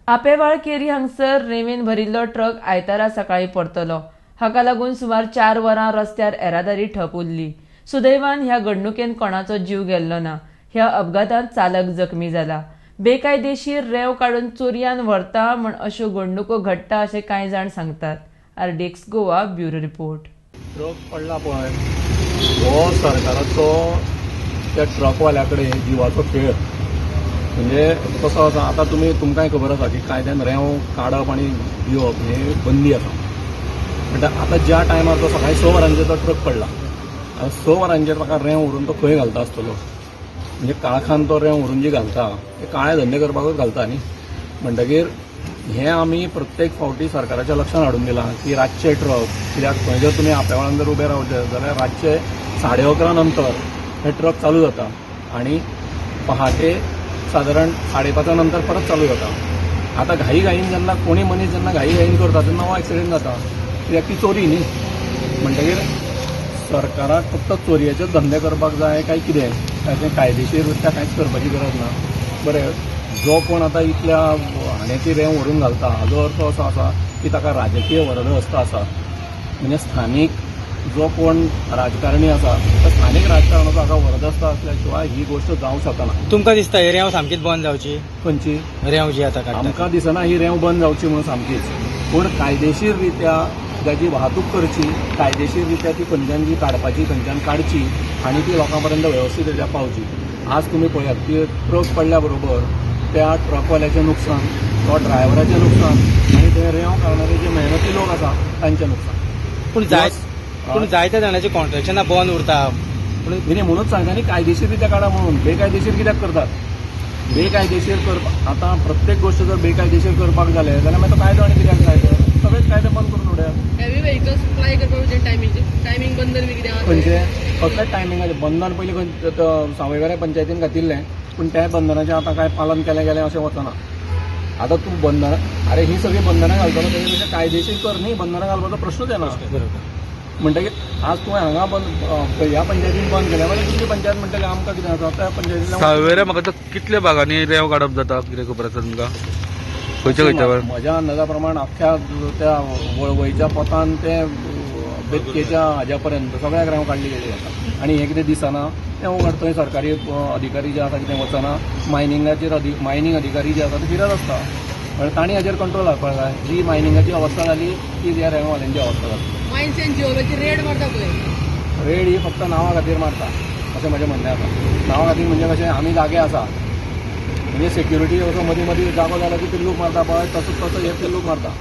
आपेवाळ केरी हांगसर रेंवेन भरिल्लो ट्रक आयतारा सकाळीं परतलो. हाका लागून सुमार 4 वरां रस्त्यार येरादारी ठप उरली. सुदैवान ह्या घडणुकेन कोणाचो जीव गेल्लो ना. ह्या अपघातांत चालक जखमी जाला. बेकायदेशीर रेंव काडून चोरयान व्हरता म्हण अश्यो घडणुको घडटा अशें कांय जाण सांगतात. RDX Goa bureau report. Truck पडला पळय हो सरकाराचो त्या ट्रकवाल्या कडेन जिवाचो खेळ. म्हणजे कसो आसा आतां तुमी तुमकांय खबर आसा की कायद्यान रेंव काडप आनी दिवप हे बंदी आसा. म्हणटा आतां ज्या टायमार तो सकाळीं 6 वरांचेर तो ट्रक पडला, आतां 6 वरांचेर ताका रेंव व्हरून तो खंय घालता आसतलो? म्हणजे काळखान तो रेंव व्हरून जी घालता ते काळे धंदे करपाकूच घालता न्ही. म्हणटकीर हें आमी प्रत्येक फावटी सरकाराच्या लक्षांत हाडून दिलां की रातचे ट्रक, कित्याक थंय जर तुमी आपेवाळान जर उबे रावचे जाल्यार रातचे 11:30 नंतर हे ट्रक चालू जाता आनी पहाटे सादारण 5:30 नंतर परत चालू जाता. आतां घाई घाईन जेन्ना कोणी मनीस जेन्ना घाई घाईन करता तेन्ना हो एक्सिडंट जाता, कित्याक ती चोरी न्ही. म्हणटकीर सरकाराक फक्त चोरयेचे धंदे करपाक जाय काय कितें, ताचें कायदेशीर रित्या कांयच करपाची गरज ना. बरें, जो कोण आतां इतल्या हाणें ती रेंव व्हरून घालता हाजो अर्थ असो आसा की ताका राजकीय वरदहस्त आसा. म्हणजे स्थानीक जो कोण राजकारणी आसा त्या स्थानीक राजकारणाचो हाका वरदहस्त आसल्या शिवाय ही गोश्ट जावंक शकना. तुमकां दिसता ही रेंव सामकीच बंद जावची? खंयची रेंव जी आतां काडटा आमकां दिसना ही रेंव बंद जावची म्हणून सामकीच, पूण कायदेशीर रित्या ताची वाहतूक करची, कायदेशीर रित्या ती खंयच्यान जी काडपाची थंयच्यान काडची आनी ती लोकां पर्यंत वेवस्थीत रित्या पावची. आज तुमी पळयात की ट्रक पडल्या बरोबर त्या ट्रकवाल्याचें नुकसान, तो ड्रायव्हराचें नुकसान आनी ते रेंव काडणारे जे मेहनती लोक आसा तांचें नुकसान. पूण जायत्या जाणांची कॉन्ट्रॅक्शनां बंद उरता. पूण न्ही, म्हणूच सांगता न्ही कायदेशीर रित्या काडा म्हणून. बेकायदेशीर कित्याक करतात? बेकायदेशीर करपाक आतां प्रत्येक गोश्ट जर बेकायदेशीर करपाक जालें जाल्यार मागीर तो कायदो आनी कित्याक जाय? तर सगळेच कायदे बंद करून उडयात. हेवी व्हेकल्स प्लाय करपाक टायमींग बंदन बी कितें आहा? खंयचें कसलेंच टायमिंगाचें बंधन पयलीं सावयवेरें पंचायतीन घातिल्लें, पूण त्या बंधनाचें आतां कांय पालन केलें गेलें अशें वचना. आतां तूं बंधनां, अरे ही सगळीं बंधनां घालतलो तेजे पेक्षा कायदेशीर कर न्ही, बंधनां घालपाचो प्रश्नूच येना. बरोबर. म्हणटकीर आज तुवें हांगा बंद ह्या पंचायतीन बंद केलें मागीर दुसरी पंचायत म्हणटली आमकां कितें आसा त्या पंचायतींतल्यान. सावयवेरें म्हाका कितल्या भागांनी रेंव काडप जाता कितें खबर आसा तुमकां? खंयच्या खंयच्या भागार? म्हज्या अंदाजा प्रमाण अख्ख्या त्या वळवयच्या पोतान ते बेतकेच्या हाज्या पर्यंत सगळ्याक रेंव काडली गेली आसा. आनी हें कितें दिसना तें उगड थंय सरकारी अधिकारी जे आसा कितें वचना, मायनिंगाचेर मायनींग अधिकारी जे आसा ते फिरत आसता, पण तांणी हाजेर कंट्रोल हाडपाक जाय. जी मायनिंगाची अवस्था जाली ती ह्या रेंववाल्यांची अवस्था जाली. मायन्स एंड जिओलॉजी रेड मारता पळय, रेड ही फक्त नांवा खातीर मारता अशें म्हजें म्हणणें आसा. नांवा खातीर म्हणजे कशें आमी जागे आसा म्हणजे सेक्युरिटी असो मदीं मदीं जागो जाला की पिल्लूक मारता पळय तसो तसो हे पिल्लूक मारता.